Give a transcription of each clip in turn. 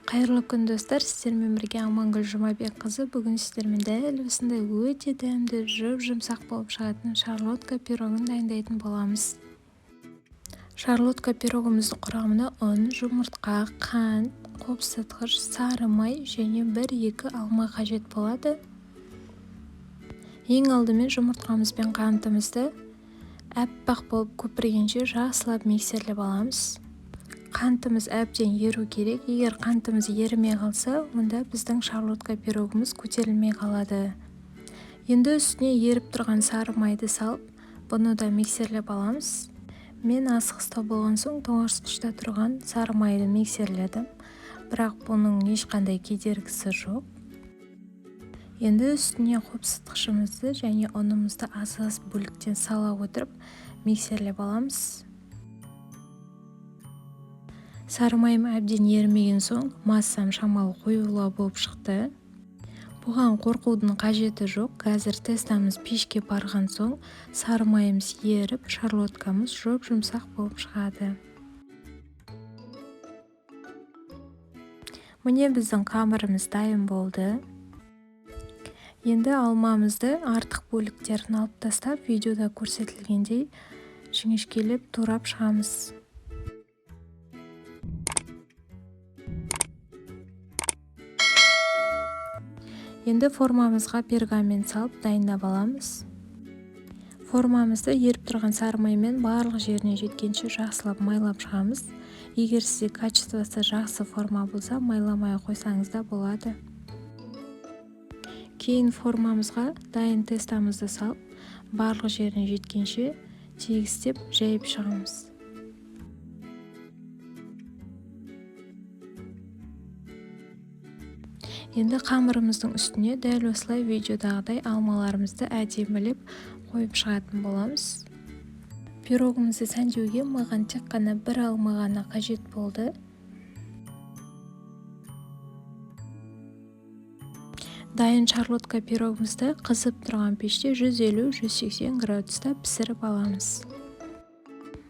Қайырлы күн, достар! Сіздермен бірге Амангүл Жұмабекқызы. Бүгін сіздермен дәл осындай өте дәмді, жұп-жұмсақ болып шығатын шарлотка пирогын дайындайтын боламыз. Шарлотка пирогымыздың құрамына ұн, жұмыртқа, қант, қопсытқыш, сары май және 1-2 алма қажет болады. Ең алдымен жұмыртқамыз бен қантымызды аппақ болып көпіргенше жақсылап миксерлеп аламыз. Қантымыз әбден еру керек. Егер қантымыз ерімей қалса, онда біздің шарлотка пирогымыз көтерілмей қалады. Енді үстіне еріп тұрған сары майды салып, бұны да миксерлеп аламыз. Мен асығыстау болған соң тоңазытқышта тұрған сары майды миксерледім, бірақ бұның ешқандай кедергісі жоқ. Енді үстіне қопсытқышымызды және ұнымызды аз-аз бөліктен сала отырып миксерлеп аламыз. Сары майым әбден ерімеген соң, массам шамалы қоюлау болып шықты. Бұған қорқудың қажеті жоқ. Қазір тестамыз пешке барған соң, сары майымыз еріп, шарлоткамыз жұп-жұмсақ болып шығады. Міне, біздің қамырымыз дайын болды. Енді алмамызды артық бөліктерін алып тастап, видеода көрсетілгендей жіңішкелеп турап шығамыз. Енді формамызға пергамент салып дайындап аламыз. Формамызды еріп тұрған сары маймен барлық жеріне жеткенше жақсылап майлап шығамыз. Егер сізде качествосы жақсы форма болса, майламай қойсаңыз да болады. Кейін формамызға дайын тестамызды салып, барлық жеріне жеткенше тегістеп жайып шығамыз. Енді қамырымыздың үстіне дәл осылай видеодағыдай алмаларымызды әдемілеп қойып шығатын боламыз. Пирогымызды сәндеуге маған тек қана бір алма ғана қажет болды. Дайын шарлотка пирогымызды қызып тұрған пеште 150-180 градуста пісіріп аламыз.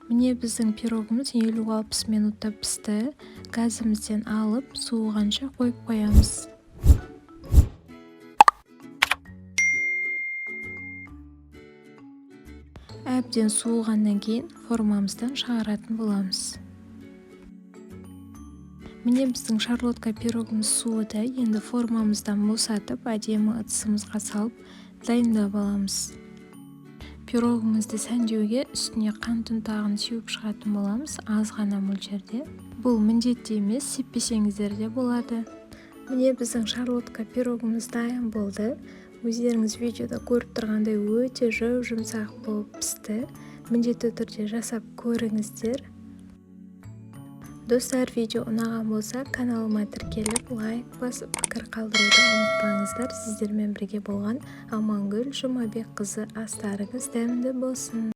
Міне, біздің пирогымыз 50-60 минутта пісті. Газымыздан алып, суығанша қойып қоямыз. Әбден суығаннан кейін формамыздан шығаратын боламыз. Міне, біздің шарлотка пирогымыз суыды. Енді формамыздан босатып, әдемі ыдысымызға салып дайындап аламыз. Пирогымызды сәндеуге үстіне қант ұнтағын сеуіп шығатын боламыз, аз ғана мөлшерде. Бұл міндетті емес, сеппесеңіздер де болады. Міне, біздің шарлотка пирогымыз дайын болды. Өздеріңіз видеода көріп тұрғандай, өте жұп-жұмсақ болып пісті. Міндетті түрде жасап көріңіздер. Достар, видео ұнаған болса, каналыма тіркеліп, лайк басып, пікір қалдыруды ұмытпаңыздар. Сіздермен бірге болған Амангүл Жұмабекқызы. Астарыңыз дәмді болсын!